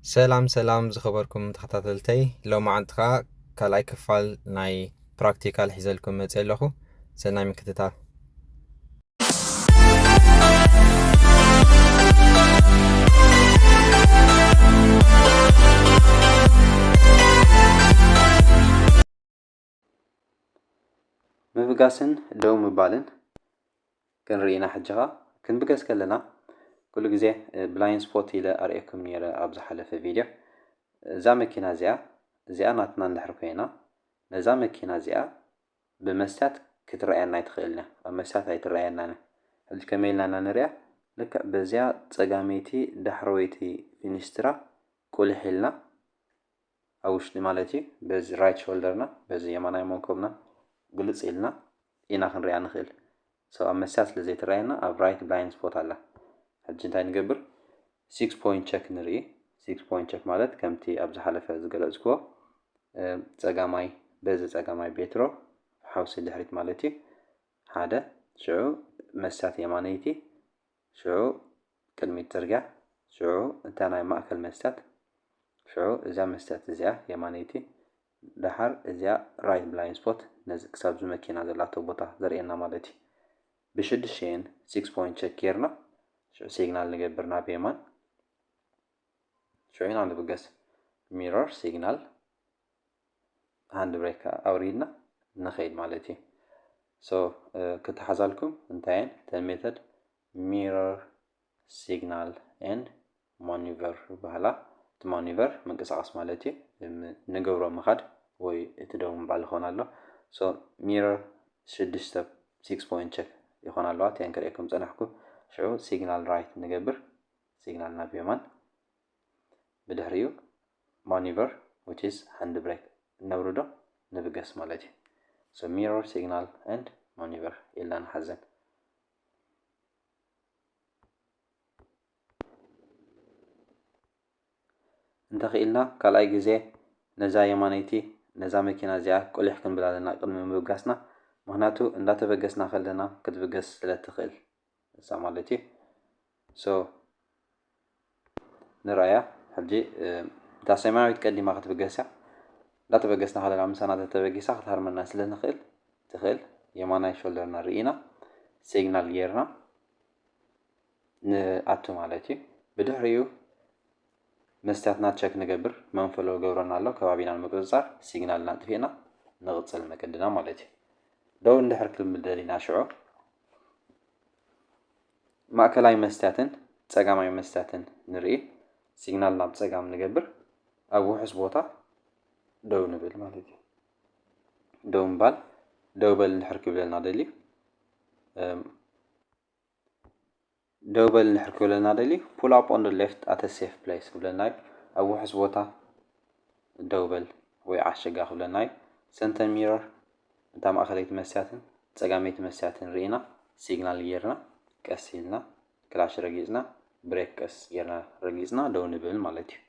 ሰላም ሰላም ዝኸበርኩም ተኸታተልተይ፣ ሎማዓንቲ ኸዓ ካልኣይ ክፋል ናይ ፕራክቲካል ሒዘልኩም መፅእ ኣለኹ። ሰናይ ምክትታል። ምብጋስን ደው ምባልን ክንርኢ ኢና። ሕጂ ኸዓ ክንብገስ ከለና ኩሉ ግዜ ብላይንድ ስፖት ኢለ ኣርእየኩም ነይረ ኣብ ዝሓለፈ ቪድዮ። እዛ መኪና እዚኣ እዚኣ ናትና እንድሕር ኮይና ነዛ መኪና እዚኣ ብመስትያት ክትረኣየና ኣይትኽእልን እያ። ኣብ መስትያት ኣይትረኣየናን እያ። ሕጂ ከመይ ኢልና ኢና ንሪኣ? ልክዕ በዚኣ ጸጋመይቲ ዳሕረወይቲ ፊኒስትራ ቁልሕ ኢልና ኣብ ውሽጢ ማለት እዩ። በዚ ራይት ሾልደርና በዚ የማናይ መንኮብና ግልጽ ኢልና ኢና ክንሪኣ ንኽእል። So ኣብ መስትያት ስለ ዘይትረኣየና ኣብ ራይት ብላይንድ ስፖት ኣላ። ሕጂ እንታይ ንገብር? ሲክስ ፖይንት ቸክ ንርኢ። ሲክስ ፖይንት ቸክ ማለት ከምቲ ኣብ ዝሓለፈ ዝገለጽክዎ ጸጋማይ በዚ ጸጋማይ ቤትሮ ሓውሲ ድሕሪት ማለት እዩ። ሓደ ሽዑ መስትያት የማነይቲ ሽዑ ቅድሚት ጽርግያ ሽዑ እታ ናይ ማእከል መስትያት ሽዑ እዛ መስትያት እዚኣ የማነይቲ ደሓር እዚኣ ራይት ብላይንድ ስፖት ነዚ ክሳብ እዚ መኪና ዘላቶ ቦታ ዘርእየና ማለት እዩ። ብሽዱሽተን ሲክስ ፖይንት ቸክ ጌርና ሽዑ ሲግናል ንገብር ናብ የማን ሽዑ ኢና ንብገስ ሚረር ሲግናል ሃንድ ብሬክ ኣውሪድና ንኸይድ ማለት እዩ። So ክተሓዛልኩም እንታየን ተን ሜተድ ሚረር ሲግናል ኤንድ ማኒቨር ይበሃላ። እቲ ማኒቨር ምንቅስቃስ ማለት እዩ። ንገብሮ ምኻድ ወይ እቲ ደው ምባል ይኾን ኣሎ። So ሚረር ሽዱሽተ ሲክስ ፖይንት ቸክ ይኾን ኣለዋ። እቲአን ክርእየኩም ጸናሕኩ። ሽዑ ሲግናል ራይት ንገብር። ሲግናል ናብ የማን ብድሕሪኡ ማኒቨር which is ሃንድ ብሬክ ነውርዶ ንብገስ ማለት እዩ። So mirror signal and maneuver ኢልና ንሓዘን። እንተኽኢልና ካልኣይ ግዜ ነዛ የማነይቲ ነዛ መኪና እዚኣ ቁሊሕ ክንብል ኣለና ቅድሚ ምብጋስና። ምኽንያቱ እንዳተበገስና ከለና ክትብገስ ስለ ትኽእል እሳ ማለት እዩ። So ንርኣያ ሕጂ እታ ሰማያዊት ቀዲማ ክትብገስ እያ። እንዳተበገስና ከለና ምሳና ተተበጊሳ ክትሃርመና ስለ ንኽእል ትኽእል የማናይ ሾልደርና ርኢና ሲግናል ጌርና ንኣቱ ማለት እዩ። ብድሕሪኡ መስትያትና ቸክ ንገብር መንፈሎ ገብረና ኣሎ ከባቢና ንምቁፅፃር ሲግናልና ኣጥፊእና ንቕፅል መገድና ማለት እዩ። ደው እንድሕር ክንብል ደሊና ሽዑ ማእከላይ መስትያትን ጸጋማይ መስትያትን ንርኢ። ሲግናል ናብ ጸጋም ንገብር። ኣብ ውሑስ ቦታ ደው ንብል ማለት እዩ። ደው ምባል ደው በል እንድሕር ክብለና ደልዩ ደው በል እንድሕር ክብለና ደልዩ pull up on the left at a safe place ክብለና እዩ። ኣብ ውሑስ ቦታ ደው በል ወይ ዓሸጋ ክብለና እዩ። ሰንተር ሚረር እታ ማእኸለይቲ መስትያትን ጸጋመይቲ መስትያትን ርኢና ሲግናል ጌርና ቀስ ኢልና ክላሽ ረጊጽና ብሬክ ቀስ ጌርና ረጊጽና ደው ንብል ማለት እዩ።